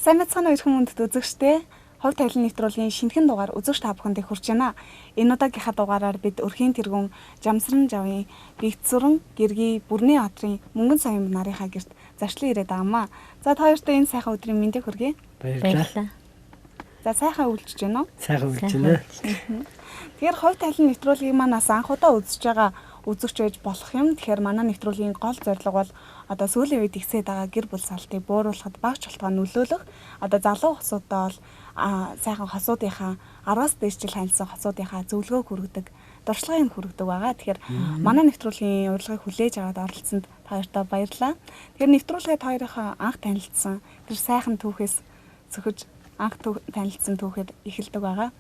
Сайн мэцхан өрхөн мөндөд үзэгчтэй Хов тавилан нэвтрүүлгийн шинэхэн дугаар үзэгч та бүхэндээ хүрч байна. Энэ удаагийнхаа дугаараар бид өрхийн тэргүүн Жамсран Жавын Бэгцүрэн Гэргий Бүрний одрын мөнгөн соён нарынхаа гэрт зарчлан ирээд байгаамаа. За та хоёртой энэ сайхан өдрийн мэндийг хүргэе. Баярлалаа. За сайхан өвлжиж байна уу? Сайхан өвлжиж байна. Тэгэхээр Хов тавилан нэвтрүүлгийг маань бас анх удаа үзэж байгаа үзэгч байж болох юм. Тэгэхээр манай нэвтрүүлгийн гол зорилго бол одоо сүүлийн үед ихсээд байгаа гэр бүл салтыг бууруулахад багч болтгоо нөлөөлөх. Одоо залуу хосуудаа бол сайхан хосуудынхаа 10-аас дээш жил ханилсан хосуудынхаа зөвлөгөөг хүргэдэг, дуршлагыг хүргэдэг байгаа. Тэгэхээр манай нэвтрүүлгийн урилгыг хүлээж аваад оролцсонд та хоёртоо баярлалаа. Тэгэхээр нэвтрүүлгээ та хоёрынхаа анх танилцсан тэр сайхан түүхээс зөхөж анх танилцсан түүхээр эхэлдэг байгаа.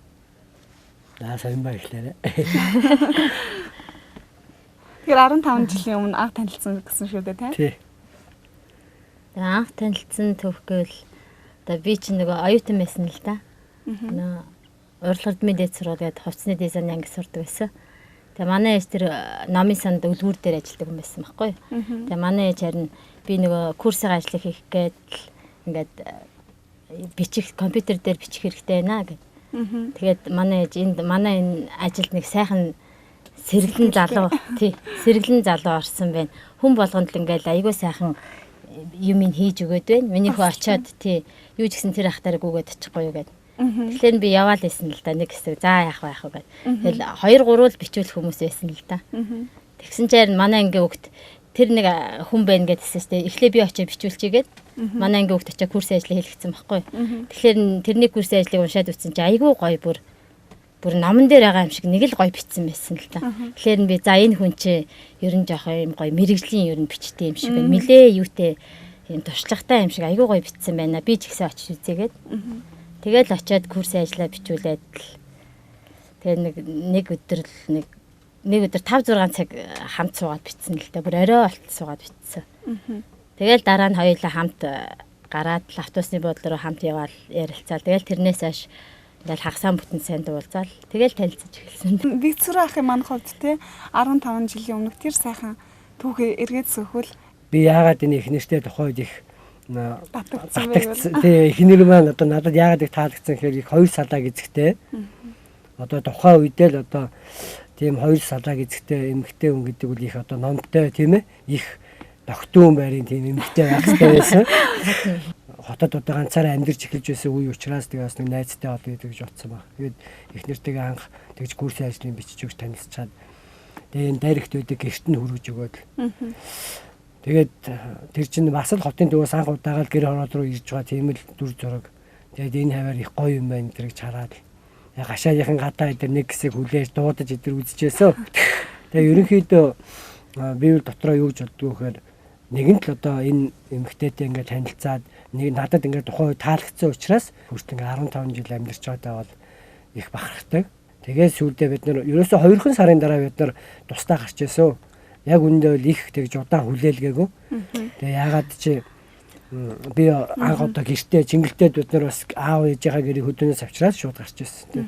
За сайн баярлалаа. Тэгэхээр 15 жилийн өмнө анх танилцсан гэсэн шүү дээ, тий? Тэгээ анх танилцсан түүх гэвэл одоо би чинь нөгөө оюутан байсан л да. Нөө урлагмын дээд сургууль гээд хувцсны дизайн анги сурдаг байсан. Тэгээ манай ээж тэр номын санд үлгүүр дээр ажилладаг хүн байсан байхгүй юу. Тэгээ манай ээж харин би нөгөө курсын ажлыг хийх гээд л ингээд бичих компьютер дээр бичих хэрэгтэй байна гэд. Тэгээд манай ээж энд манай энэ ажилд нэг сайхан сэргэлэн залуу тий сэргэлэн залуу орсон байна. Хүн болгонд л ингээл айгүй сайхан юм ин хийж өгөөд байна. Миний хөө очиод тий юу ч гэсэн тэр ахтараа гүгээд очихгүй юу гэд. Тэгэхээр би яваал байсан л да нэг хэсэг. За яах вэ яах вэ гэд. Тэгэл 2 3 л бичүүлэх хүмүүс байсан л да. Тэгсэн чинь манай ангийн хүүхд тэр нэг хүн байна гэдсэн чинь эхлээ би очиж бичүүлчихгээд манай ангийн хүүхд очиж курсын ажлыг хийлгэсэн байхгүй. Тэгэхээр тэрний курсын ажлыг уншаад үзсэн чинь айгүй гоё бүр номон дээр байгаа юм шиг нэг л гоё бичсэн байсан л та. Тэгэхээр би за энэ хүн чи ер нь жоохон юм гоё мэрэгжлийн ер нь бичтэй юм шиг байна. Нилээ юутэй юм туршлагатай юм шиг айгүй гоё бичсэн байна. Би ч ихсээ очиж үзээгээд. Тэгэл очиад курсын ажлаа бичүүлээд л тэгээ нэг өдөр л нэг өдөр 5 6 цаг хамт суугаад бичсэн л та. Бүр орой болт суугаад бичсэн. Тэгэл дараа нь хоёулаа хамт гараад л автобусны буудлын руу хамт яваал ярилцаал. Тэгэл тэрнээс хойш ингээл хагасаа бүтэн сайн дуулзаал. Тэгэл танилцаж эхэлсэн. Бэгцүрэн ахын манай хувьд те 15 жилийн өмнөх тэр сайхан түүхээ эргээд сөхвөл би яагаад энэ эхнэртэй тухайд их татагдсан байвал тий эхнэр маань одоо надад яагаад их таалагдсан гэхээр их хоёр салаа гэзэгтэй. Одоо тухайн үедээ л одоо тийм хоёр салаа гэзэгтэй эмэгтэй хүн гэдэг үл их одоо номтой тийм ээ их тогтун байрын тийм эмэгтэй байх хэрэгтэй байсан. Хотод одоо ганцаараа амьдарч эхэлж байсан үе учраас тэгээ бас нэг найзтай олё гэж бодсон баг. Тэгээд эхнэртэйгээ анх тэгж курсын ажлын бичиж өгч танилцчаад тэгээ энэ дайрагт байдаг гэрт нь хүргэж өгөөд. Тэгээд тэр чинь бас л хотын төвөөс анх удаага л гэр хороол руу ирж байгаа тийм л дүр зураг. Тэгээд энэ хаваар их гоё юм байна зэрэг хараад гашаагийнхан гадаа эдэр нэг хэсэг хүлээж дуудаж эдэр үзчихээсөө. Тэгээ ерөнхийдөө би бол дотроо юу гэж боддгоо гэхээр нэгэн л одоо энэ эмэгтэйтэй ингээд танилцаад нэг надад ингээд тухайн үед таалагдсан учраас хүртэл ингээд 15 жил амьдарч байгаадаа бол их бахархдаг. Тэгээд сүүлдээ бид нар ерөөсө 2 сарын дараа бид нар тусдаа гарч ирсэн. Яг үүндээ бол их тэгж удаан хүлээлгээгүй. Тэгээ яагаад чи би анх одоо гэртээ Чингэлтэд бид нар бас аав ээжийнхаа гэрийг хөдөөнөөс авчираад шууд гарч ирсэн тийм.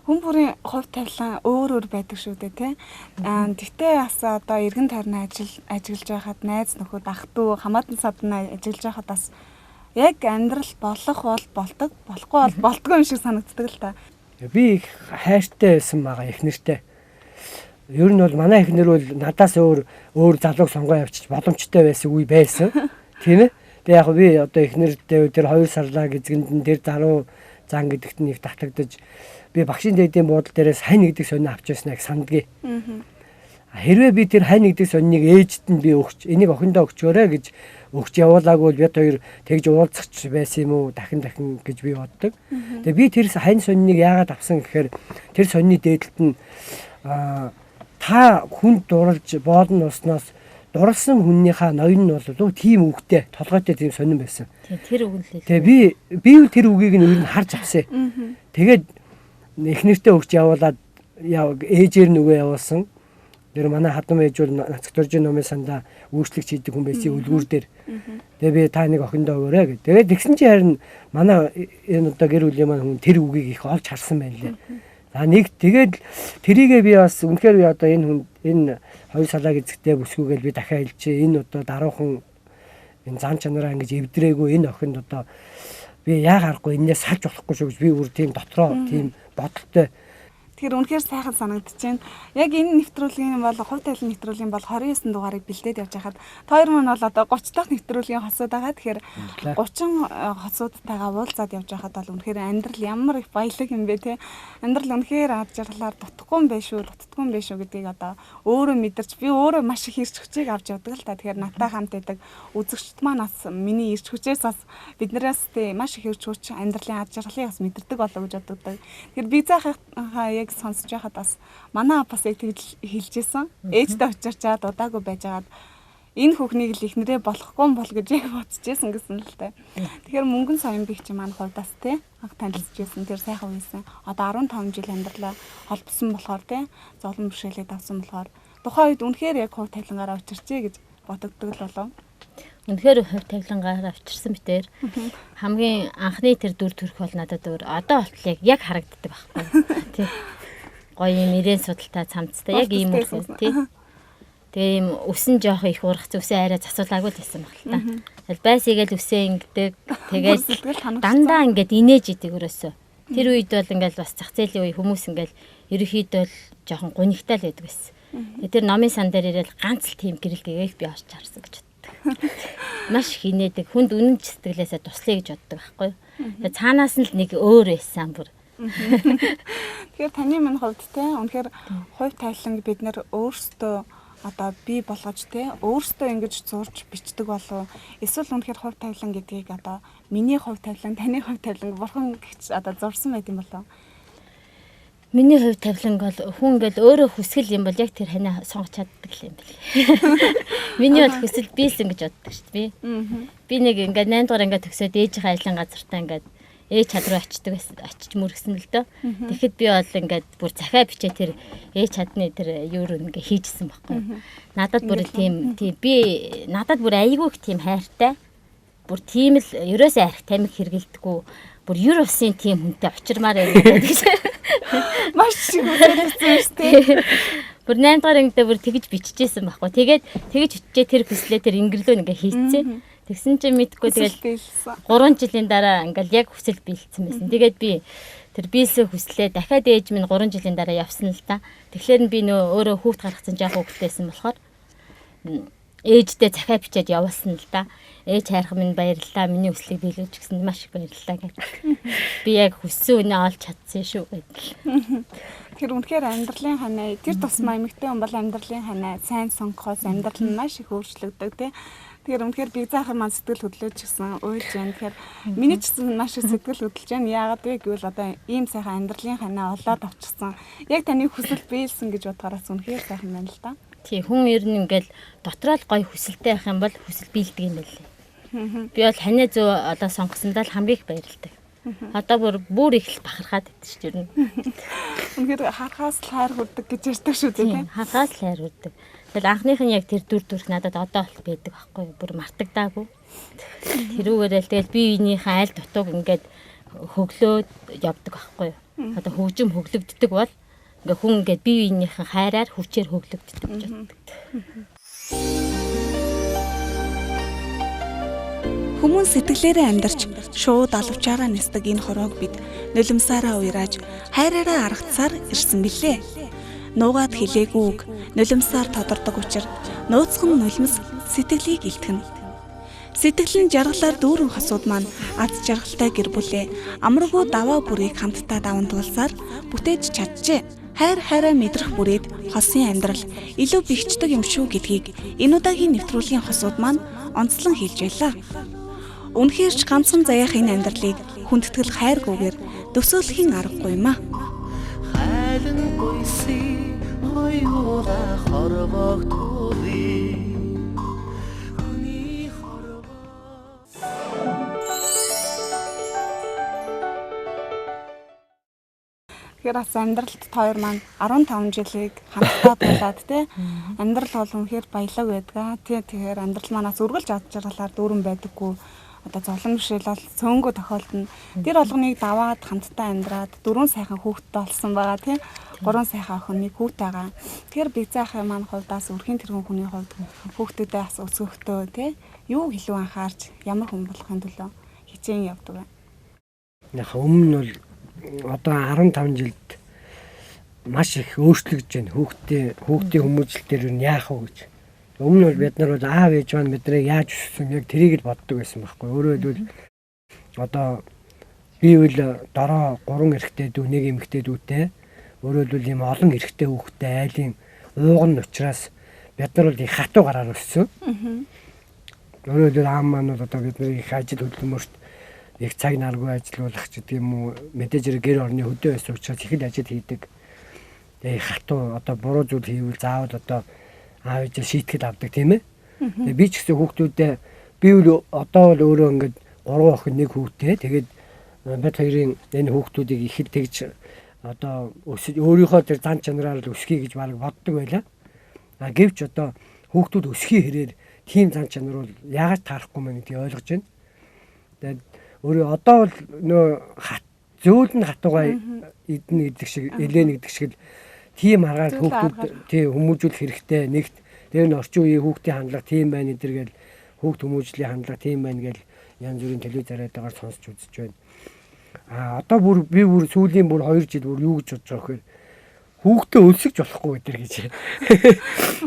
Хүн бүрийн хувь тавилан өөр өөр байдаг шүү дээ тий. Тэгтээ бас одоо эргэн тойрны ажил ажиглаж байхад найз нөхөд ах トゥ хамаатан садан ажиглаж байхад бас яг амьдрал болох бол болдог, болохгүй бол болдгоо юм шиг санагддаг л та. Би их хайртай байсан байгаа эхнэртэй. Ер нь бол манай эхнэр бол надаас өөр өөр залууг сонгоо явчих боломжтой байсан үе байсан. Тийм ээ. Тэгээ яг би одоо эхнэртэй тэр хоёр сарлаа гэзгэнд нь тэр заруу зан гэдэгт нь их татагдаж би багшийн дээдийн буудал дээрээс хань гэдэг сонин авч байснаа сандгийг. Хэрвээ би тэр хань гэдэг сониныг ээжд нь би өгч энийг охиндоо өгчөөрэй гэж өгч явуулаагүй бол бид хоёр тэгж уулзах байсан юм уу дахин дахин гэж би боддог. Тэгээ би тэр хань сониныг яагаад авсан гэхээр тэр сонины дээдэлт нь та хүнд дурлж боолн усноос дурлсан хүннийхээ ноён нь бол тийм үгтэй толгойтой тийм сонин байсан. Тэр үг нь л. Тэгээ би тэр үгийг нь ер нь харж авсан. Тэгээд эхнэртэй өгч явуулаад ээжээр нөгөө явуулсан. Тэр манай хадам ээж бол Нацгдоржийн номын сандаа үйлчлэгч хийдэг хүн байсан үлгүүр дээр. Тэгээ би та нэг охиндоо өгөөрэй гэв. Тэгээд тэгсэн чинь харин манай энэ одоо гэр бүлийн маань хүн тэр үгийг их олж харсан байна лээ. За нэг тэгээд тэрийгээ би бас үнэхээр би одоо энэ хүн энэ хоёр салаа гэзэгтэй бүсгүйгээл би дахиад хэлчихье. Энэ одоо даруухан энэ зан чанараа ингэж эвдрээгүй энэ охинд одоо Би яа гарахгүй энээс салж болохгүй шүү гэж би бүр тийм дотроо тийм бодолтой. Тэгэхээр үнэхээр сайхан санагдаж байна. Яг энэ нэвтрүүлгийн бол хувь тавилан нэвтрүүлгийн бол 29 дугаарыг бэлдээд явж байхад та хоёр маань бол одоо 30 дахь нэвтрүүлгийн хосууд байгаа. Тэгэхээр 30 хосуудтайгаа уулзаад явж байхад бол үнэхээр амьдрал ямар их баялаг юм бэ те. Амьдрал үнэхээр ад жаргалаар дутхгүй юм байна шүү, дутдаггүй юм байна шүү гэдгийг одоо өөрөө мэдэрч би өөрөө маш их ирч хүчийг авч явдаг л та. Тэгэхээр надтай хамт байдаг үзэгчд маань бас миний ирч хүчээс бас биднээс те маш их ирч хүч амьдралын ад жаргалыг бас мэдэрдэг болоо гэж боддог. Тэгэхээр би заахаа яг сонсож байхад бас манай бас яг тэгж хэлжсэн. Ээжтэй учирчаад удаагүй байжгаад энэ хүүхнийг л ихнэрээ болохгүй юм бол гэж яг бодчихсэн гэсэн л та. Тэгэхээр мөнгөн соён бих чи маань хувьдас те анх танилцж байсан тэр сайхан үесэн. Одоо 15 жил амьдралаа холбосон болохоор те зовлон бэрхшээлээ давсан болохоор тухайн үед үнэхээр яг хувь тавилангаараа учирчээ гэж бодогддог л болов. Үнэхээр хувь тавилангаар авчирсан битэр хамгийн анхны тэр дүр төрх бол надад өөр одоо болтол яг харагддаг байхгүй. Тий. Гоё юм ирээн судалтай цамцтай яг ийм үр тий. Тэгээ ийм өсөн жоох их ургац өсөө арай засуулаагүй л байсан баг л та. Тэгэл байсыгээл өсөө ингэдэг. Тэгээд дандаа ингээд инээж идэг өрөөсөө. Тэр үед бол ингээд бас зах зээлийн үе хүмүүс ингээд ерөнхийдөө л жоохон гунигтай л байдаг байсан. Тэгээ тэр номын сан дээр ирээл ганц л тийм гэрэл гэгээл би орж харсан гэж. Маш их инээдэг. Хүнд үнэн ч сэтгэлээсээ туслая гэж боддог байхгүй юу. Тэгээ цаанаас нь л нэг өөр байсан бүр. Тэгэхээр таны минь хувьд те үнэхээр хувь тавиланг бид нэр өөрсдөө одоо бий болгож те өөрсдөө ингэж зурж бичдэг болов эсвэл үнэхээр хувь тавилан гэдгийг одоо миний хувь тавилан, таны хувь тавилан бурхан гэж одоо зурсан байт юм болов. Миний хувь тавиланг бол хүн ингээл өөрөө хүсгэл юм бол яг тэр ханаа сонгож чаддаг юм бэл. Миний бол хүсэл биелсэн гэж боддог шүү дээ би. Би нэг ингээд 8 дугаар ингээд төгсөөд ээжийнхээ ажлын газартаа ингээд ээж чад руу очдөг байсан, очиж мөргсөн л дөө. Тэгэхэд би бол ингээд бүр захиа бичээ тэр ээж чадны тэр юу руу ингээд хийжсэн байхгүй. Надад бүр тийм би надад бүр айгүй их тийм хайртай. Бүр тийм л ерөөсөө арх тамхи хэргэлдэггүй. Бүр юр усын тийм хүнтэй учирмаар байна гэдэг. Маш их үзүүлсэн шүү дээ. Бүр 8 дугаар ангидаа бүр тэгж биччихсэн байхгүй. Тэгээд тэгж биччихээ тэр хүслээ тэр ингэрлөө ингээ хийцээ. Тэгсэн чинь мэдгүй тэгэл 3 жилийн дараа ингээл яг хүсэл биелсэн байсан. Тэгээд би тэр биелсэн хүслээ дахиад ээж минь 3 жилийн дараа явсан л та. Тэгэхээр би нөө өөрөө хүүхд гаргацсан жоох хүүхэдтэйсэн болохоор ээждээ захиа бичээд явуулсан л да. Ээж хайрхан минь баярлалаа. Миний хүслийг биелүүлж өгсөнд маш их баярлалаа гэдэг. Би яг хүссэн үнэ олж чадсан шүү гэдэг. Тэр үнэхээр амьдралын ханаа тэр тусмаа эмэгтэй хүн бол амьдралын ханаа сайн сонгохоос амьдрал нь маш их өөрчлөгдөг тий. Тэгэхээр үнэхээр би заахын маань сэтгэл хөдлөөж гисэн уйлж байна. Тэгэхээр миний ч гэсэн маш их сэтгэл хөдлөж байна. Яагаад вэ гэвэл одоо ийм сайхан амьдралын ханаа олоод авчихсан. Яг таны хүсэл биелсэн гэж бодохоороос үнэхээр сайхан байна л да. Тий, хүн ер нь ингээл дотроо л гоё хүсэлтэй байх юм бол хүсэл биелдэг юм байлээ. Би бол ханаа зөө одоо сонгосондоо л хамгийн их баярлалтай. Одоо бүр их л бахархаад байдаг шүү дээ ер нь. Үнэхээр харахаас л хайр хүрдэг гэж ярьдаг шүү дээ тий. Харахаас л хайр хүрдэг. Тэгэл анхных нь яг тэр дүр төрх надад одоо бол байдаг байхгүй юу? Бүр мартагдаагүй. Тэрүүгээрээ л тэгэл бие биенийхээ айл дутууг ингээд хөглөөд явдаг байхгүй юу? Одоо хөгжим хөглөгддөг бол ингээ хүн ингээд бие биенийхээ хайраар хүчээр хөглөгддөг гэж боддог. Хүмүүн сэтгэлээрээ амьдарч шууд алавчаараа нисдэг энэ хороог бид нулимсаараа уйрааж хайраараа аргацсаар ирсэн билээ. Нуугаад хэлээгүй үг нулимсаар тодордог учир нууцхан нулимс сэтгэлийг илтгэнэ. Сэтгэл нь жаргалаар дүүрэн хосууд маань аз жаргалтай гэр бүлээ амаргүй даваа бүрийг хамтдаа даван туулсаар бүтээж чаджээ. Хайр хайраа мэдрэх бүрээд хосын амьдрал илүү бэхждэг юм шүү гэдгийг энэ удаагийн нэвтрүүлгийн хосууд маань онцлон хэлж байлаа. Үнэхээр ч ганцхан заяах энэ амьдралыг хүндэтгэл хайргүйгээр төсөөлөхийн аргагүй юм а. Хайлан гуйси хоёулаа хорвоог тулъя. Хүний хорвоо. Тэгэхээр бас амьдралд хоёр маань 15 жилийг хамтдаа туулаад тий амьдрал бол үнэхээр баялаг байдгаа тий. Тэгэхээр амьдрал манаас үргэлж ад жаргалаар дүүрэн байдаггүй. Одоо зовлон бэрхшээл бол цөөнгөө тохиолдно. Тэр болгоныг даваад хамтдаа амьдраад дөрвөн сайхан хүүхэдтэй болсон байгаа тий. Гурван сайхан охин нэг хүүтэй байгаа. Тэгэхээр би заахын маань хувьдаас өрхийн тэргүүн хүний хувьд хүүхдүүдэд бас өсгөхдөө тий юу илүү анхаарч ямар хүн болохын төлөө хичээн явдаг вэ? Яг өмнө нь бол одоо 15 жилд маш их өөрчлөгдөж байна. Хүүхдийн хүмүүжил дээр нь яах вэ гэж. Өмнө нь бол бид нар бол аав ээж маань биднийг яаж өсгсөн яг тэрийг л боддог байсан байхгүй. Өөрөөр хэлбэл одоо би бол дороо 3 эрэгтэй дүү, 1 эмэгтэй дүүтэй. Өөрөөр хэлбэл ийм олон эрэгтэй хүүхдтэй айлын ууган учраас бид нар бол их хатуу гараар өссөн. Өөрөөр хэлбэл аав маань бол одоо бид нарыг их ажил хөдөлмөрт их цаг наргүй ажиллуулах ч гэдэг юм уу, мэдээж хэрэг гэр орны хөдөө байсан учраас их л ажил хийдэг. Тэгээ хатуу одоо буруу зүйл хийвэл заавал одоо аав ээжээ шийтгэл авдаг, тийм ээ. Тэгээ би ч гэсэн хүүхдүүдэд би бол одоо бол өөрөө ингээд 3 охин 1 хүүтэй. Тэгээд бид хоёрын энэ хүүхдүүдийг их л тэгж одоо өөрийнхөө тэр зан чанараар л өсгөе гэж баг боддог байлаа. А гэвч одоо хүүхдүүд өсгөе хэрээр тийм зан чанар бол яагаад таарахгүй мэн гэдгийг ойлгож байна. Тэгээд өөрөө одоо бол нөө зөөл нь хатуугай эднэ гэдэг шиг, элэн гэдэг шиг л тийм аргаар хүүхдүүд тий хүмүүжүүлэх хэрэгтэй. Нэгт тэр нь орчин үеийн хүүхдийн хандлага тийм байна эдэргээл хүүхд хүмүүжлийн хандлага тийм байна гэл янз бүрийн телевиз яриадаагаар сонсч үзэж байна. А одоо бүр би бүр сүүлийн бүр 2 жил бүр юу гэж бодож байгаа гэхээр хүүхдээ өлсөж болохгүй гэдэр гэж.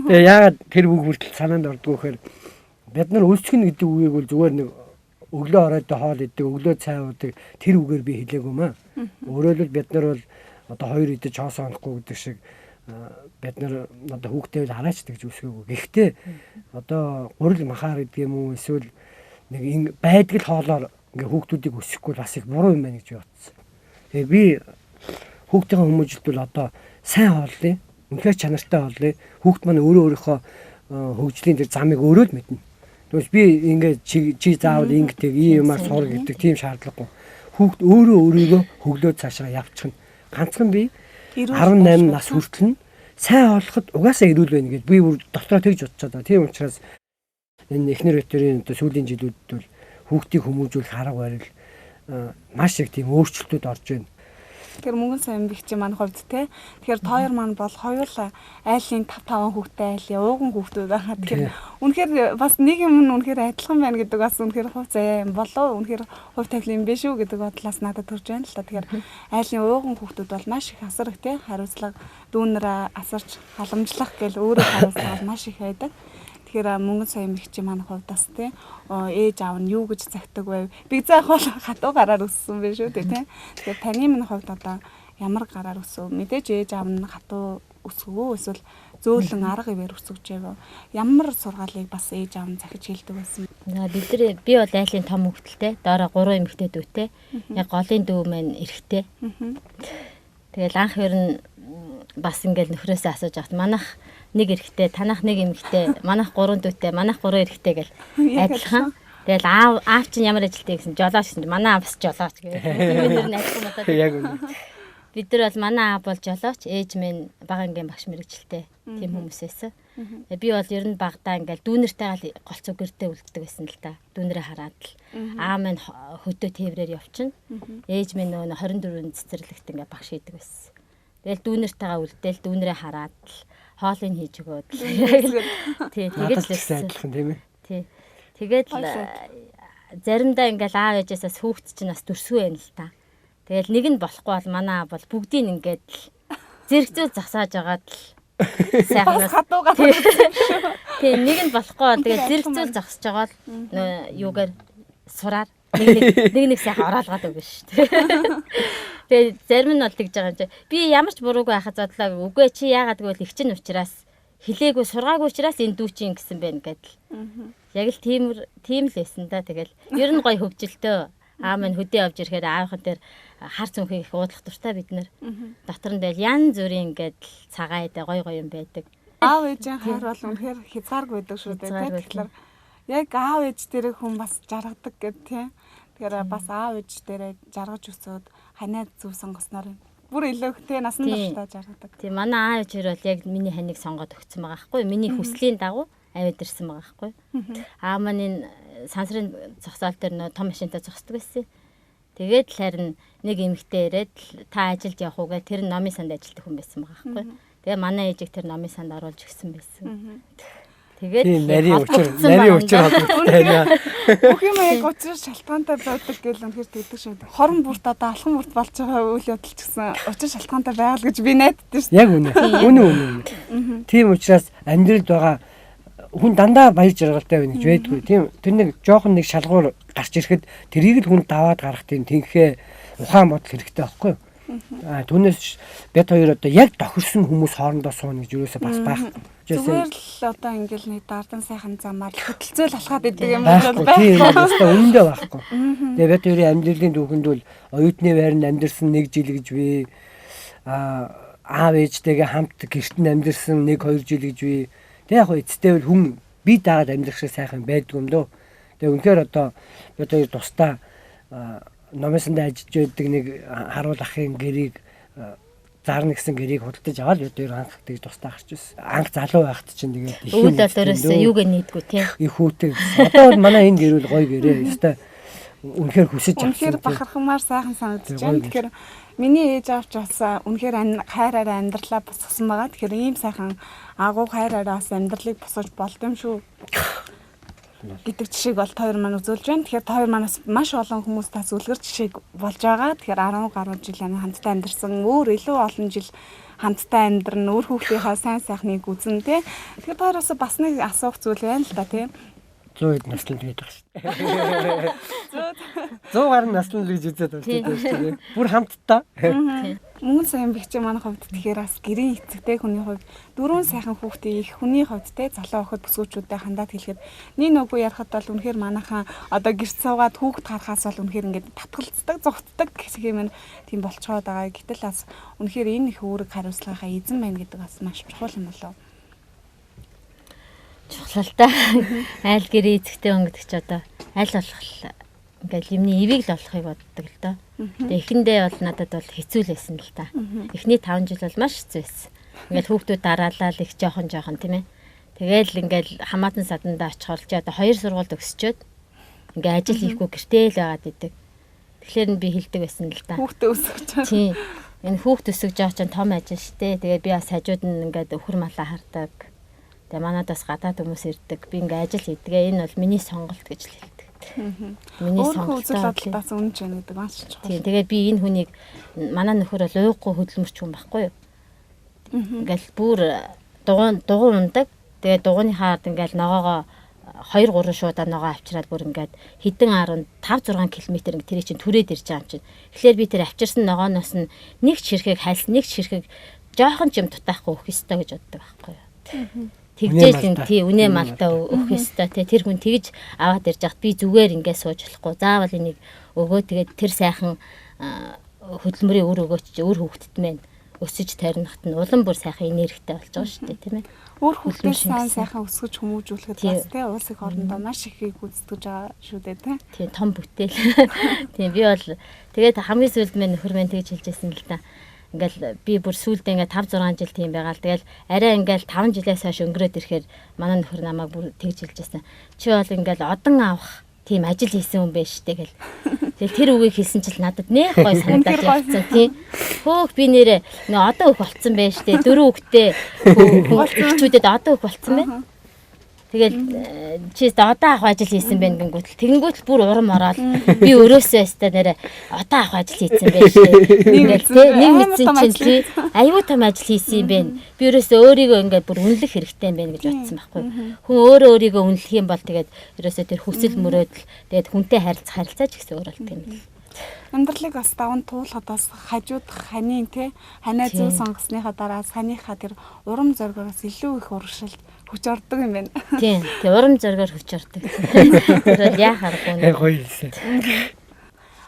Тэгээ яагаад тэр үг хүртэл санаанд ордгоо гэхээр бид нар өлсгөнө гэдэг үгийг бол зүгээр нэг өглөө оройд хоол идэг, өглөө цай уудаг тэр үгээр би хэлээгүй маа. Өөрөөр хэлбэл бид нар бол одоо хоёр идэж хоосоо онохгүй гэдэг шиг бид нар одоо хүүхдээ л хараач гэж үсгээгүй. Гэхдээ одоо гурил махаар гэдэг юм уу эсвэл нэг байдаг л хоолоор ингээ хүүхдүүдийг өсөхгүй бас их буруу юм байна гэж бодсон. Тэгээ би хүүхдийн хүмүүжилт бол одоо сайн хооллоо, үнэхээр чанартай хооллоо. Хүүхд маань өөрөө өөрийнхөө хөгжлийн тэр замыг өөрөө л мэднэ. Тэгвэл би ингээд чи заавал ингэдэг, ийм юмар сур гэдэг тийм шаардлагагүй. Хүүхд өөрөө өөрийгөө хөглөөд цаашаа явчихна. Ганцхан би 18 нас хүртэл нь сайн хооллоход угаасаа эрүүл байна гэж би бүр дотроо тэгж бодчиход байгаа. Тийм учраас энэ эхнэр өтөрийн одоо сүүлийн жилүүдэд бол хүүхдийг хүмүүжүүлэх арга барил маш их тийм өөрчлөлтүүд орж байна. Тэгэхээр мөнгөн сайн бих чи манай хувьд те. Тэгэхээр тоор маань бол хоёул айлын 5 5 хүүхдтэй айлын ууган хүүхдүүд байгаа. Тэгэхээр үнэхээр бас нэг юм нь үнэхээр адилхан байна гэдэг бас үнэхээр хувь заяа юм болов. Үнэхээр хувь тавилан юм биш үү гэдэг бодлоос надад төрж байна л та. Тэгэхээр айлын ууган хүүхдүүд бол маш их асар их те. Хариуцлага дүүнэрээ асарч халамжлах гэл өөрөө хариуцлага маш их байдаг. Тэгэхээр мөнгөн сайн бих чи манай хувьд бас те ээж аав нь юу гэж загтаг байв. Би заах бол хатуу гараар өссөн байх шүү дээ те. Тэгэхээр таны минь хувьд одоо ямар гараар өсөв? Мэдээж ээж аав нь хатуу өсгөө эсвэл зөөлөн арга ивээр өсгөж байв. Ямар сургаалыг бас ээж аав нь захиж хэлдэг байсан? Бид би бол айлын том хүүхдэлтэй. Доороо 3 эмэгтэй дүүтэй. Яг голын дүү маань эрэгтэй. Тэгэл анх ер нь бас ингээл нөхрөөсөө асууж авт. Манайх нэг эрэгтэй, танах нэг эмэгтэй, манайх 3 дүүтэй, манайх 3 эрэгтэй гэл адилхан. Тэгэл аав чинь ямар ажилтай гэсэн жолооч гэсэн. Манай аав бас жолооч гэх. Тэр нь адилхан бодоод. Яг үнэ. Бид нар бол манай аав бол жолооч, ээж минь бага ангийн багш мэрэгчлээ. Тийм хүмүүс байсан. Би бол ер нь багадаа ингээл дүүнэртэйгээ голцоо гэртээ үлддэг байсан л да. Дүүнэрээ хараад л. Аав минь хөдөө тээврээр явчихна. Ээж минь нөгөө 24 цэцэрлэгт ингээ багш хийдэг байсан. Тэгэл дүүнэртэйгээ үлдээл дүүнэрээ хараад л хоолыг хийж өгөөд л. Тий, тэгээд л адилхан тийм ээ. Тий. Тэгээд л заримдаа ингээл аав ээжээсээс хүүхд чинь бас дүрсгүй байна л та. Тэгэл нэг нь болохгүй бол манай аав бол бүгдийг ингээд л зэрэгцээ засааж агаад л сайхнаас хатуугаар. Тий, нэг нь болохгүй бол тэгэл зэрэгцээ зогсож байгаа л юугаар сураар нэг сайхан ороолгаад өгнө шүү дээ. Тэгээ зарим нь бол тэгж байгаа юм чи. Би ямар ч буруугүй байхад зодлоо. Үгүй чи яагаад гэвэл их чинь учраас хэлээгүй сургаагүй учраас энэ дүү чинь гэсэн байна гэдэл. Яг л тийм л байсан да. Тэгэл ер нь гоё хөгжилтөө. Аа минь хөдөө явж ирэхээр аавынхан дээр хар цүнхийг их уудлах дуртай бид нэр. Дотор нь байл янз бүрийн ингээд цагаан идэ гоё гоё юм байдаг. Аав ээжийн хайр бол үнэхээр хязгааргүй байдаг шүү дээ. Тэгэхээр яг аав ээж дээр хүн бас жаргадаг гэд тийм. Тэгэхээр бас аав ээж дээрээ жаргаж өсөөд ханаа зөв сонгосноор бүр илүү те насан туршдаа жаргадаг. Тийм, манай аав ээж хоёр бол яг миний ханыг сонгоод өгсөн байгаа хгүй. Миний хүслийн дагуу аваад ирсэн байгаа хгүй. Аа маань энэ сансрын зогсоол дээр нөө том машинтай зогсдог байсан. Тэгээд л харин нэг эмэгтэй ирээд та ажилд явах уу гэх тэр номын санд ажилладаг хүн байсан байгаа хгүй. Тэгээ манай ээжийг тэр номын санд оруулж өгсөн байсан. Тэгээд Тийм нарийн учир нарийн учир холбогдтой байна. Бүх юм яг учир шалтгаантай байдаг гэл үнэхээр тэгдэг шүү. Хорон бүрт одоо алхан бүрт болж байгаа үйл явдал ч гэсэн учир шалтгаантай байл гэж би найддаг шүү. Яг үнэ. Үнэ үнэ. Тийм учраас амьдралд байгаа хүн дандаа баяр жаргалтай байна гэж байдгүй. Тийм тэр нэг жоохон нэг шалгуур гарч ирэхэд тэрийг л хүн даваад гарах тийм тэнхээ ухаан бодол хэрэгтэй байхгүй юу? Аа түүнээс бид хоёр одоо яг тохирсон хүмүүс хоорондоо сууна гэж юусоо бас байхгүй. Зүгээр л одоо ингээл нэг дардан сайхан замаар хөтөлцөөл алхаад идэг юм бол байхгүй. Тийм өстой өмнөдөө байхгүй. Тэгээ бид хоёрын амьдралын түүхэнд бол оюутны байранд амьдарсан нэг жил гэж би аа аав ээжтэйгээ хамт гэрт нь амьдарсан 1 2 жил гэж би. Тэг яг эцэстээ бол хүн би дагаад амьдрах шиг сайхан байдгүй юм дөө. Тэгээ үнэхээр одоо бид хоёр тусдаа номын сандаа ажиллаж байдаг нэг харуул ахын гэрийг зарна гэсэн гэрийг худалдаж аваад бид хоёр анх тэгж тусдаа гарч ирсэн. Анх залуу байхад чинь тэгээд их үйл бол өөрөөсөө юуг нийдгүү те. Их хүүтэй. Одоо бол манай энэ гэр бол гоё гэрээ. Ёстой үнэхээр хүсэж авсан. Үнэхээр бахархамаар сайхан санагдаж байна. Тэгэхээр миний ээж аав ч бас үнэхээр хайраараа амьдралаа босгосон байгаа. Тэгэхээр ийм сайхан агуу хайраараа бас амьдралыг босгож болд юм шүү гэдэг жишээг бол та хоёр маань үзүүлж байна. Тэгэхээр та хоёр манаас маш олон хүмүүс тас үлгэр жишээг болж байгаа. Тэгэхээр 10 гаруй жил хамтдаа амьдарсан, өөр илүү олон жил хамтдаа амьдрна, өөр хүүхдийнхаа сайн сайхныг үзэн тэ. Тэгэхээр та хоёроос бас нэг асуух зүйл байна л да тий. 100 хэд наслан тэгээд байгаа шүү дээ. 100 гаруй наслан л гэж үзээд байна шүү дээ. Бүр хамтдаа. Мөнгөн сайн бэгч манай хувьд тэгэхээр бас гэрийн эцэгтэй хүний хувьд дөрвөн сайхан хүүхдийн их хүний хувьд те залуу охид бүсгүүчүүдэд хандаад хэлэхэд нэг нүггүй ярахад бол үнэхээр манайхан одоо гэрт суугаад хүүхд харахаас бол үнэхээр ингээд татгалцдаг, зугтдаг гэх юм тийм болцоод байгаа. Гэтэл бас үнэхээр энэ их үүрэг хариуцлагынхаа эзэн байна гэдэг бас маш чухал юм болов. Чухал л та. Айл гэрээ эцэгтэй хүн гэдэг чи одоо аль болох ингээл юмны эвийг л олохыг боддог л доо. Тэгээ эхэндээ бол надад бол хэцүү л байсан л та. Эхний 5 жил бол маш хэцүү байсан. Ингээл хүүхдүүд дараалал их жоохон жоохон тийм ээ. Тэгээл ингээл хамаатан садандаа очихоор чи одоо 2 сургуульд өсчөөд ингээ ажил хийхгүй гэртээ л байгаад идэг. Тэгэхээр нь би хэлдэг байсан л та. Хүүхдээ өсгөж байгаа. Тийм. Энэ хүүхд өсгөж байгаа чинь том ажил штэ. Тэгээ би бас хажууд нь ингээд өхөр малаа хардаг. Тэгээ манад бас гадаад хүмүүс ирдэг. Би ингээ ажил хийдгээ. Энэ бол миний сонголт гэж л хэлдэг. Миний сонголт үзэл бодол бас үнэж байна гэдэг маш чухал. Тийм. Тэгээд би энэ хүнийг манай нөхөр бол ууггүй хөдөлмөрч хүн байхгүй юу? Ингээл бүр дугуй ундаг. Тэгээд дугуйныхаа ард ингээл ногоогоо 2 3 шуудаа ногоо авчираад бүр ингээд хэдэн 15 6 км ингээд тэрий чинь түрээд ирж байгаа юм чинь. Тэгэхээр би тэр авчирсан ногооноос нь нэг ч хэрхэг хальс, нэг ч хэрхэг жоохон ч юм дутаахгүй өгөх ёстой гэж боддог байхгүй юу? Тэгжээл ин тий үнэ малдаа өгөх ёстой тий тэр хүн тэгж аваад ирж яхад би зүгээр ингээд сууж болохгүй. Заавал энийг өгөө тэгээд тэр сайхан хөдөлмөрийн үр өгөөч чи өөр хүүхдэд мэн өсөж таринахт нь улам бүр сайхан энергитэй болж байгаа шүү дээ тийм ээ. Өөр хүүхдээ сайн сайхан өсгөж хүмүүжүүлэхэд бас тий улс их орондоо маш ихийг гүйцэтгэж байгаа шүү дээ тий. Тийм том бүтээл. Тийм би бол тэгээд хамгийн сүүлд мэн нөхөр мэн тэгж хэлжсэн л та. Ингээл би бүр сүүлдээ ингээд 5 6 жил тийм байгаа л тэгэл арай ингээл 5 жилээс хойш өнгөрөөд ирэхээр манай нөхөр намайг бүр тэгж хэлжсэн. Чи бол ингээл одон авах тийм ажил хийсэн хүн байж штэ гэл. Тэгэл тэр үгийг хэлсэн чил надад нэх гой санагдаад явцсан тийм. Хөөх би нэрээ нөө одон өөх болцсон байж штэ. Дөрөв хүүхдээ эхчүүдэд одон өөх болцсон байна. Тэгэл чи одоо авах ажил хийсэн байх гингүүтэл тэгэнгүүтэл бүр урам ороод би өрөөсөө өстой нэрэ одоо авах ажил хийсэн байх штэ. Ингээл тэ нэг мэдсэн чинь тий аюу том ажил хийсэн юм байна. Би өрөөсөө өөрийгөө ингээд бүр үнэлэх хэрэгтэй юм байна гэж бодсон байхгүй. Хүн өөрөө өөрийгөө үнэлэх юм бол тэгээд өрөөсөө тэр хүсэл мөрөөдөл тэгээд хүнтэй харилцах харилцаа ч гэсэн өөр болдог юм байна. Амьдралыг бас даван туулахад бас хажууд ханийн те ханаа зөв сонгосныхаа дараа санийхаа тэр урам зоригоос илүү их урагшилт хүч ордог юм байна. Тийм. Тийм урам зоригоор хүч ордог. Тэр бол яа харахгүй. Гоё хэлсэн.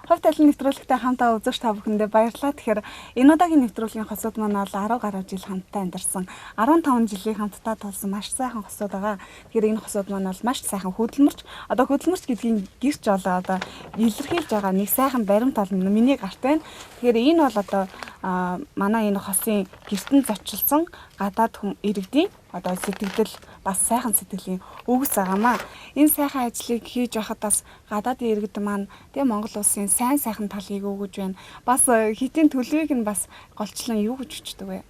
Хувь талын нэвтрүүлэгтэй хамтаа үзэгч та бүхэндээ баярлалаа. Тэгэхээр энэ удаагийн нэвтрүүлгийн хосууд маань бол 10 гаруй жил хамтдаа амьдарсан. 15 жилийн хамтдаа тулсан маш сайхан хосууд байгаа. Тэгэхээр энэ хосууд маань бол маш сайхан хөдөлмөрч. Одоо хөдөлмөрч гэдгийг гэрч болоо одоо илэрхийлж байгаа нэг сайхан баримт бол миний гарт байна. Тэгэхээр энэ бол одоо манай энэ хосын гэртэн зочилсан гадаад хүн иргэдийн одоо сэтгэгдэл бас сайхан сэтгэлийн үгс байгаамаа. Энэ сайхан ажлыг хийж байхад бас гадаадын иргэд маань тэгээ Монгол улсын сайн сайхан талыг өгөж байна. Бас хитийн төлөвийг нь бас голчлон юу гэж өчтдөг вэ?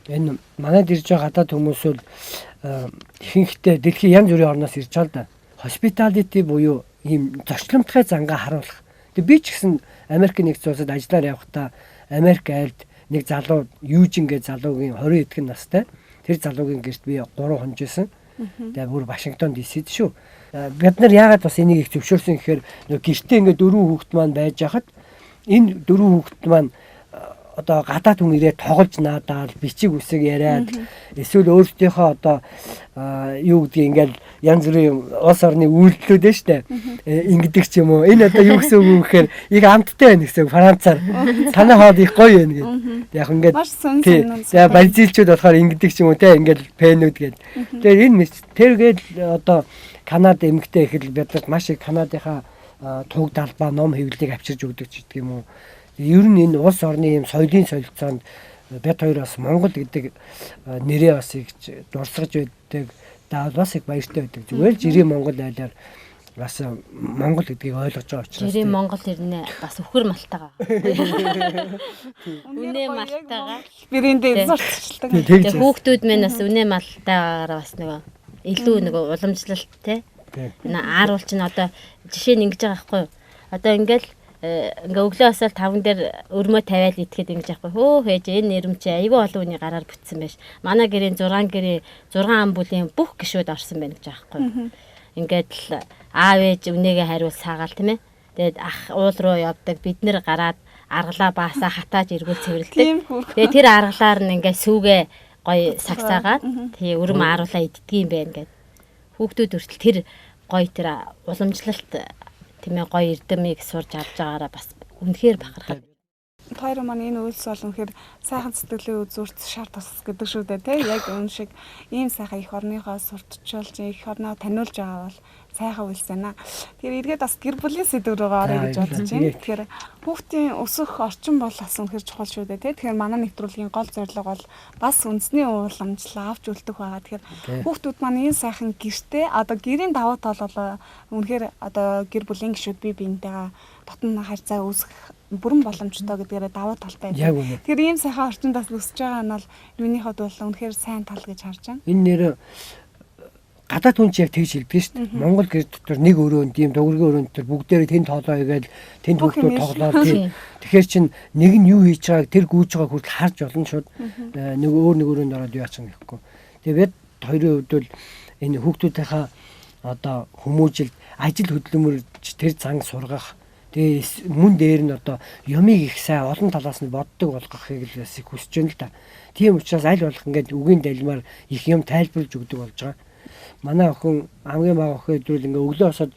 Энэ манайд ирж байгаа гадаад хүмүүс бол ихэнхдээ дэлхийн янз бүрийн орноос ирж байгаа л да. Hospitality буюу ийм зочломтгой зангаа харуулах. Тэгээ би ч гэсэн Америк нэгдсэн улсад ажиллаар явахдаа Америк айлд нэг залуу Юужин гэ залуугийн 20 эдгэн настай тэр залуугийн гэрт би 3 хонож исэн. Тэгээ бүр Вашингтон DC-д шүү. Бид нар яагаад бас энийг их зөвшөөрсөн гэхээр нөгөө гэртээ ингээд дөрвөн хүүхэд маань байж хахад энэ дөрвөн хүүхэд маань одоо гадаад хүн ирээд тоглож наадаал бичиг үсэг яриад эсвэл өөрсдийнхөө одоо юу гэдгийг ингээл янз бүрийн улс орны үйлдэлүүд нь штэ ингэдэг ч юм уу. Энэ одоо юу гэсэн үг вэ гэхээр их амттай байна гэсэн үг Францаар. Танай хоол их гоё байна гэд. Яг ингээд тэгээ бразилчууд болохоор ингэдэг ч юм уу те ингээл пенүүд гээд. Тэгээ энэ тэргээл одоо Канада эмэгтэй ихэл бид нарт маш их Канадынхаа туг далбаа ном хэвлэлийг авчирж өгдөг ч гэдэг юм уу. Ер нь энэ улс орны ийм соёлын солилцоонд бид хоёр бас Монгол гэдэг нэрээ бас их дурсгаж байдаг. Даа бас их баяртай байдаг. Зүгээр л жирийн Монгол айлаар бас Монгол гэдгийг ойлгож байгаа учраас. Жирийн Монгол хэрнээ бас үхэр малтайгаа. Үнэ малтайгаа. Брэндээ сурталчилдаг. Тэгээ хүүхдүүд мэн бас үнэ малтайгаараа бас нөгөө илүү нөгөө уламжлалт те. Энэ ааруул чинь одоо жишээ нь ингэж байгаа байхгүй юу? Одоо ингээл ингээ өглөө босоод таван дээр өрмөө тавиал итгэхэд ингэж яахгүй хөө хээж энэ нэрм чи айгүй олон хүний гараар бүтсэн байж. Манай гэрийн 6 гэрийн 6 ам бүлийн бүх гишүүд орсон байна гэж аахгүй. Ингээд л аав ээж үнээгээ хариул саагаал тийм ээ. Тэгээд ах уул руу явдаг бид нэр гараад аргалаа баасаа хатааж эргүүл цэвэрлдэг. Тэгээд тэр аргалаар нь ингээ сүүгээ гоё сагсаагаад тий өрм ааруулаа иддэг юм байна гэд. Хүүхдүүд хүртэл тэр гоё тэр уламжлалт тийм ээ гоё эрдэмийг сурж авч байгаараа бас үнэхээр бахархав. Хоёр маань энэ үйлс бол үнэхээр сайхан сэтгэлийн үзүүрт шар тус гэдэг шүү дээ тий. Яг үүн шиг ийм сайхан эх орныхоо сурталчилж эх орноо таниулж байгаа бол сайхан үйлс байна. Тэгэхээр эргээд бас гэр бүлийн сэдв рүүгээ орё гэж бодож байна. Тэгэхээр хүүхдийн өсөх орчин бол бас үнэхээр чухал шүү дээ тий. Тэгэхээр манай нэвтрүүлгийн гол зорилго бол бас үндэсний ууламжлал авч үлдэх байгаа. Тэгэхээр хүүхдүүд маань энэ сайхан гэртээ одоо гэрийн давуу тал бол үнэхээр одоо гэр бүлийн гишүүд бие биентэйгээ дотн харьцаа үүсгэх бүрэн боломжтой гэдгээрээ давуу талтай байдаг. Тэгэхээр ийм сайхан орчинд бас өсөж байгаа нь бол миний хувьд бол үнэхээр сайн тал гэж харж байна. Энэ нэр гадаад хүн чи яг тэгж хэлдэг шүү дээ. Монгол гэр дотор нэг өрөөнд ийм дугиргийн өрөөнд дотор бүгдээрээ тэнд тоолоо игээл тэнд хүүхдүүд тоглоод тийм. Тэгэхээр чин нэг нь юу хийж байгааг тэр гүйж байгааг хүртэл харж болно шууд. Нэг өөр нэг өрөөнд ороод юу яачих юм гэхгүй. Тэгээ бид хоёрын хувьд бол энэ хүүхдүүдийнхаа одоо хүмүүжил ажил хөдөлмөрч тэр зан сургах. Тэгээ мөн дээр нь одоо юмыг их сайн олон талаас нь боддог болгохыг л бас их хүсэж байна л да. Тийм учраас аль болох ингээд үгийн далмаар их юм тайлбарлаж өгдөг болж байгаа. Манай охин хамгийн бага охин хэдрүүл ингээ өглөө босоод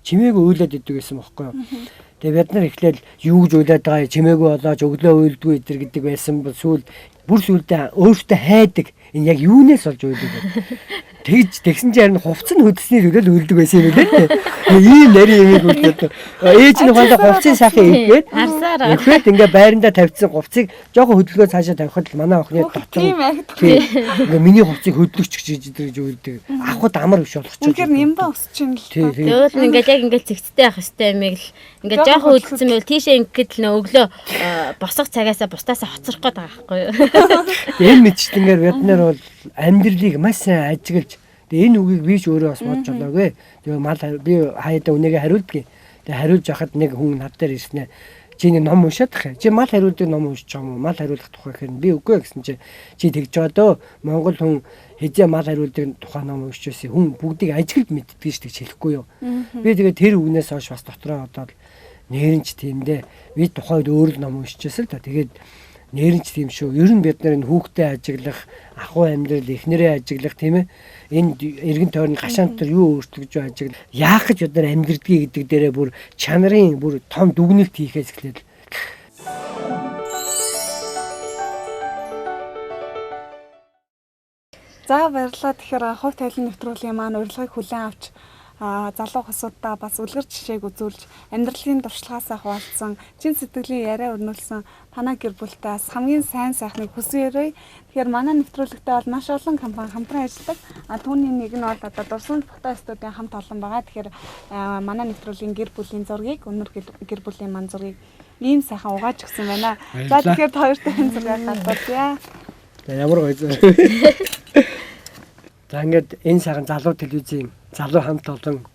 чимээгүй уйлаад идэг гэсэн бохоггүй юу. Тэгээ бид нар эхлээл юу гэж уйлаад байгаа чимээгүй болооч өглөө уйлдгүй идэр гэдэг байсан бол сүүл бүр сүүлдээ өөртөө хайдаг. Энэ яг юунаас олж уйлдаг вэ? Тэгж тэгсэн чинь харин хувцас нь хөдөлсөний төлөө уйлдаг байсан юм лээ. Ийм нарийн юмыг үлдээд ээж нь ухаандаа хувцсыг сайхан ивгээд ивгээд ингээ байрандаа тавьчихсан хувцсыг жоохон хөдөлгөө цаашаа тавихад л манай охины дотор ингээ миний хувцсыг хөдлөгч гэж идэр гэж уйлдаг. Авахд амар биш болох ч. Үнэхээр нэмбэ өсөж юм л та. Тэгвэл ингээл яг ингээл цэгцтэй явах хэвээр юмыг л ингээд жоохон хөдөлсөн байвал тийшээ ингээд л нөө өглөө босох цагаасаа бусдаасаа хоцрох гээд байгаа байхгүй юу. Энэ мэтчлэнгээр бид нар бол амьдралыг маш сайн ажиглаж тэгээ энэ үгийг би ч өөрөө бас бодж болоогүй. Тэгээ мал би хаяада үнэгээ хариулдгийг. Тэгээ хариулж яхад нэг хүн над дээр ирснэ. Чи нэг ном уншаад тах. Чи мал хариулдаг ном уншиж байгаа юм уу? Мал хариулах тухай гэхээр би үгүй гэсэн чи чи тэгж байгаа дөө. Монгол хүн хэзээ мал хариулдаг тухай ном уншиж байсан. Хүн бүгдийг ажиглаж мэддэг шүү дээ хэлэхгүй юу. Би тэгээ тэр үгнээс хойш бас дотроо бодоод нэрэн ч тийм дээ. Би тухайд өөр л ном уншиж байсан л та. Тэгээд нэрэн ч тийм шүү. Ер нь бид нар энэ хүүхдээ ажиглах, ахуй амьдрал, эхнэрээ ажиглах тийм ээ. Энэ эргэн тойрны гашаан дотор юу өөрчлөгдөж байгаа ажиглах. Яах гэж бид нар амьдрдгийг гэдэг дээрээ бүр чанарын бүр том дүгнэлт хийхээс эхлэв. За баярлалаа. Тэгэхээр хувь тавилан нэвтрүүлгийн маань урилгыг хүлээн авч залуу хосуудаа бас үлгэр жишээг үзүүлж амьдралын туршлагаасаа хуваалцсан чин сэтгэлийн яриа өрнүүлсэн танай гэр бүлтэй бас хамгийн сайн сайхныг хүсэн өрөөе. Тэгэхээр манай нэвтрүүлэгтээ бол маш олон компани хамтран ажилладаг. Түүний нэг нь бол одоо Дурсан фото студийн хамт олон байгаа. Тэгэхээр манай нэвтрүүлгийн гэр бүлийн зургийг өнөр гэр бүлийн ман зургийг ийм сайхан угааж өгсөн байна. За тэгэхээр хоёртой зураг гаргуулъя. За, ямар гоё зүйл. За, ингээд энэ сайхан залуу телевизийн залуу хамт олон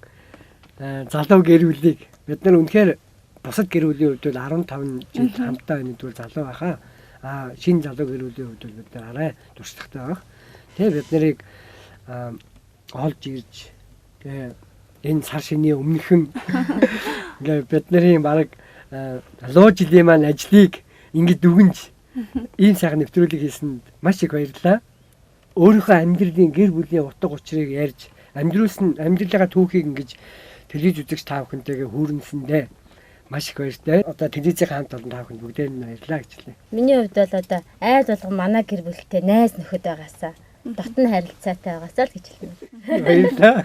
залуу гэр бүлийг бид нар үнэхээр бусад гэр бүлийн хувьд бол 15 жил хамтдаа байна гэдэг бол залуу байхаа. А шинэ залуу гэр бүлийн хувьд бол бид нар арай туршлагатай байх. Тэгээ бид нарыг олж ирж, тэгээ энэ сар шинийн өмнөхөн ингээ бид нарын бараг луу жилийн маань ажлыг ингэ дүгнж ийм сайхан нэвтрүүлэг хийсэнд маш их баярлалаа. Өөрийнхөө амьдралын гэр бүлийн утга учирыг ярьж амьдруулсан амьдралынхаа түүхийг ингэж телевиз үзэгч та бүхэнтэйгээ хүүрнэсэндээ маш их баяртай. Одоо телевизийн хамт олон та бүхэнд бүгдээр нь баярлалаа гэж хэлье. Миний хувьд бол одоо айл болгон манай гэр бүлтэй найз нөхөд байгаасаа, дотн харилцаатай байгаасаа л гэж хэлмээр. Баярлалаа.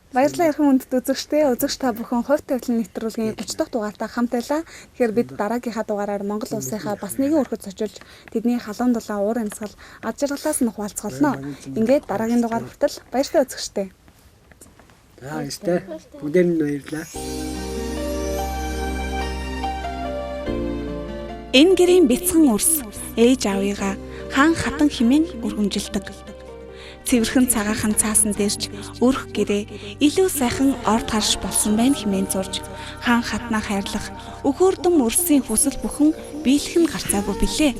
Баярлалаа, эрхэм хүндэт үзэгчдээ. Үзэгч та бүхэн хувь тавилан нэвтрүүлгийн 30 дахь дугаартаа хамт байлаа. Тэгэхээр бид дараагийнхаа дугаараар Монгол улсынхаа бас нэгэн өрхөд сочилж, тэдний халуун дулаан, уур амьсгал, ад жаргалаас нь хуваалцах болно. Ингээд дараагийн дугаар хүртэл баяртай, үзэгчдээ. За, баяртай. Бүгдээр нь баярлалаа. Энэ гэрийн бяцхан үрс ээж аавыгаа хаан хатан хэмээн өргөмжилдөг. Цэвэрхэн цагаахан цаасан дээрч өрх гэрээ илүү сайхан орд харш болсон байна хэмээн зурж, хаан хатнаа хайрлах өхөөрдөн үрсийн хүсэл бүхэн биелэх нь гарцаагүй билээ.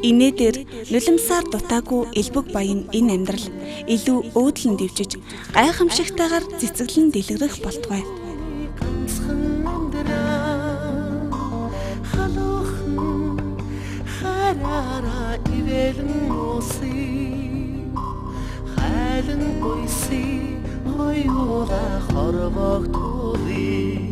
Инээдээр нулимсаар дутаагүй элбэг баян энэ амьдрал илүү өөдлөн дэвжиж, гайхамшигтайгаар цэцэглэн дэлгэрэх болтугай. Ганцхан амьдрал халуухан хараараа ивэлэн уусыг хайлан гуйсыг хоёулаа хорвог тулыг.